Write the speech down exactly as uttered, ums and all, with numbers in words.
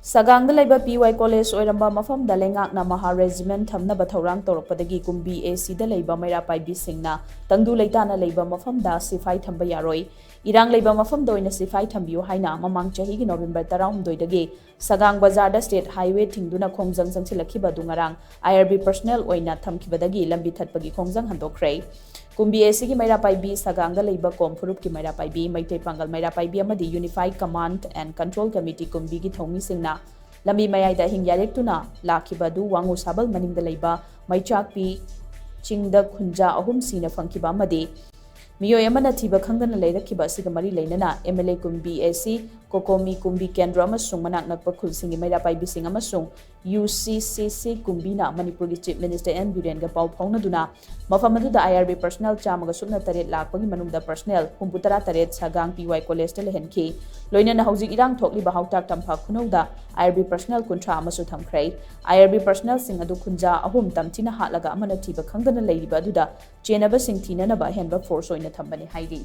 ꯁꯒꯥꯡꯗ ꯂꯩꯕ ꯄꯤ ꯋꯥꯏ ꯀꯣꯂꯦꯖ ꯑꯣꯏꯔꯝꯕ ꯃꯐꯝꯗ ꯂꯩꯉꯥꯛꯅ ꯃꯍꯥ ꯔꯦꯖꯤꯃꯦꯟ ꯊꯝꯅꯕ ꯊꯧꯔꯥꯡ ꯇꯧꯔꯛꯄꯗꯒꯤ ꯀꯨꯝꯕꯤ ꯑꯦ ꯁꯤꯗ ꯂꯩꯕ ꯃꯩꯔꯥ ꯄꯥꯏꯕꯤꯁꯤꯡꯅ ꯇꯪꯗꯨ ꯂꯩꯇꯥꯅ ꯂꯩꯕ ꯃꯐꯝꯗ ꯁꯤꯐꯥꯏ ꯊꯝꯕ ꯌꯥꯔꯣꯏ, ꯏꯔꯥꯡ ꯂꯩꯕ ꯃꯐꯝꯗ ꯑꯣꯏꯅ ꯁꯤꯐꯥꯏ ꯊꯝꯕꯤꯌꯨ ꯍꯥꯏꯅ ꯃꯃꯥꯡ ꯆꯍꯤꯒꯤ ꯅꯣꯕꯦꯝꯕꯔ ꯇꯔꯥꯍꯨꯝꯗꯣꯏꯗꯒꯤ ꯁꯒꯥꯡ ꯕꯖꯥꯔꯗ ꯁ꯭ꯇꯦꯠ ꯍꯥꯏꯋꯦ ꯊꯤꯡꯗꯨꯅ ꯈꯣꯡꯖꯪ ꯆꯪꯁꯤꯜꯂꯛꯈꯤꯕ ꯑꯗꯨ ꯉꯔꯥꯡ ꯑꯥꯏ ꯑꯥꯔ ꯕꯤ ꯄꯔꯁꯅꯦꯜ ꯑꯣꯏꯅ ꯊꯝꯈꯤꯕꯗꯒꯤ ꯂꯝꯕꯤ ꯊꯠꯄꯒꯤ ꯈꯣꯡꯖꯪ ꯍꯟꯗꯣꯛꯈ꯭ꯔꯦ꯫ ꯀꯨꯝꯕꯤ ꯑꯦ ꯁꯤꯒꯤ ꯃꯩꯔꯥ ꯄꯥꯏꯕꯤ, ꯁꯒꯥꯡꯗ ꯂꯩꯕ ꯀꯣꯝ ꯐꯨꯔꯨꯞꯀꯤ ꯃꯩꯔꯥ ꯄꯥꯏꯕꯤ, ꯃꯩꯇꯩ ꯄꯥꯡꯒꯜ ꯃꯩꯔꯥ ꯄꯥꯏꯕꯤ ꯑꯃꯗꯤ ꯌꯨꯅꯤꯐꯥꯏꯗ ꯀꯃꯥꯟꯗ ꯑꯦꯟ ꯀꯟꯇ꯭ꯔꯣꯜ ꯀꯃꯤꯇꯤ ꯀꯨꯝꯕꯤꯒꯤ ꯊꯧꯃꯤꯁꯤꯡꯅ ꯂꯝꯕꯤ ꯃꯌꯥꯏꯗ ꯑꯍꯤꯡ ꯌꯥꯔꯦꯛꯇꯨꯅ ꯂꯥꯛꯈꯤꯕ ꯑꯗꯨ ꯋꯥꯉꯨ ꯁꯥꯕꯜ ꯃꯅꯤꯡꯗ ꯂꯩꯕ ꯃꯩꯆꯥꯛꯄꯤ ꯆꯤꯡꯗ ꯈꯨꯟꯖꯥ ꯑꯍꯨꯝ ꯁꯤꯅ ꯐꯪꯈꯤꯕ ꯑꯃꯗꯤ ꯃꯤꯑꯣꯏ ꯑꯃꯅ ꯊꯤꯕ ꯈꯪꯗꯅ ꯂꯩꯔꯛꯈꯤꯕ ꯑꯁꯤꯒ ꯃꯔꯤ ꯂꯩꯅꯅ ꯑꯦꯝ ꯑꯦꯜ ꯑꯦ ꯀꯨꯝꯕꯤ ꯑꯦ ꯁꯤ, ꯀꯣꯀꯣꯃꯤ ꯀꯨꯝꯕꯤ ꯀꯦꯟꯗ꯭ꯔ ꯑꯃꯁꯨꯡ ꯃꯅꯥꯛ ꯅꯛꯄ ꯈꯨꯜꯁꯤꯡꯒꯤ ꯃꯩꯔꯥ ꯄꯥꯏꯕꯤꯁꯤꯡ ꯑꯃꯁꯨꯡ ꯌꯨ ꯁꯤ ꯁꯤ ꯁꯤ ꯀꯨꯝꯕꯤꯅ ꯃꯅꯤꯄꯨꯔꯒꯤ ꯆꯤꯐ ꯃꯤꯅꯤꯁꯇꯔ ꯑꯦꯟ ꯕꯤꯔꯦꯟꯒ ꯄꯥꯎ ꯐꯥꯎꯅꯗꯨꯅ ꯃꯐꯝ ꯑꯗꯨꯗ ꯑꯥꯏ ꯑꯥꯔ ꯕꯤ ꯄꯔꯁꯅꯦꯜ ꯆꯥꯝꯃꯒ ꯁꯨꯞꯅ ꯇꯔꯦꯠ ꯂꯥꯛꯄꯒꯤ ꯃꯅꯨꯡꯗ ꯄꯔꯁꯅꯦꯜ ꯍꯨꯝꯐꯨ ꯇꯔꯥ ꯇꯔꯦꯠ ꯁꯒꯥꯡ ꯄꯤ ꯋꯥꯏ ꯀꯣꯂꯦꯖꯇ ꯂꯩꯍꯟꯈꯤ꯫ ꯂꯣꯏꯅꯅ ꯍꯧꯖꯤꯛ ꯏꯔꯥꯡ ꯊꯣꯛꯂꯤꯕ ꯍꯥꯎꯇꯥꯛ ꯇꯝꯐꯥ ꯈꯨꯅꯧꯗ ꯑꯥꯏ ꯑꯥꯔ ꯕꯤ ꯄꯔꯁꯅꯦꯜ ꯀꯨꯟꯊ꯭ꯔꯥ ꯑꯃꯁꯨ ꯊꯝꯈ꯭ꯔꯦ꯫ ꯑꯥꯏ ꯑꯥꯔ ꯕꯤ ꯄꯔꯁꯅꯦꯜꯁꯤꯡ ꯑꯗꯨ ꯈꯨꯟꯖꯥ ꯑꯍꯨꯝ ꯇꯝꯊꯤꯅ ꯍꯥꯠꯂꯒ ꯑꯃꯅ ꯊꯤꯕ ꯈꯪꯗꯅ ꯂꯩꯔꯤꯕ ꯑꯗꯨꯗ ꯆꯦꯟꯅꯕꯁꯤꯡ ꯊꯤꯅꯅꯕ ꯑꯍꯦꯟꯕ ꯐꯣꯔꯁ ꯑꯣꯏꯅ ꯊꯝꯕꯅꯤ ꯍꯥꯏꯔꯤ꯫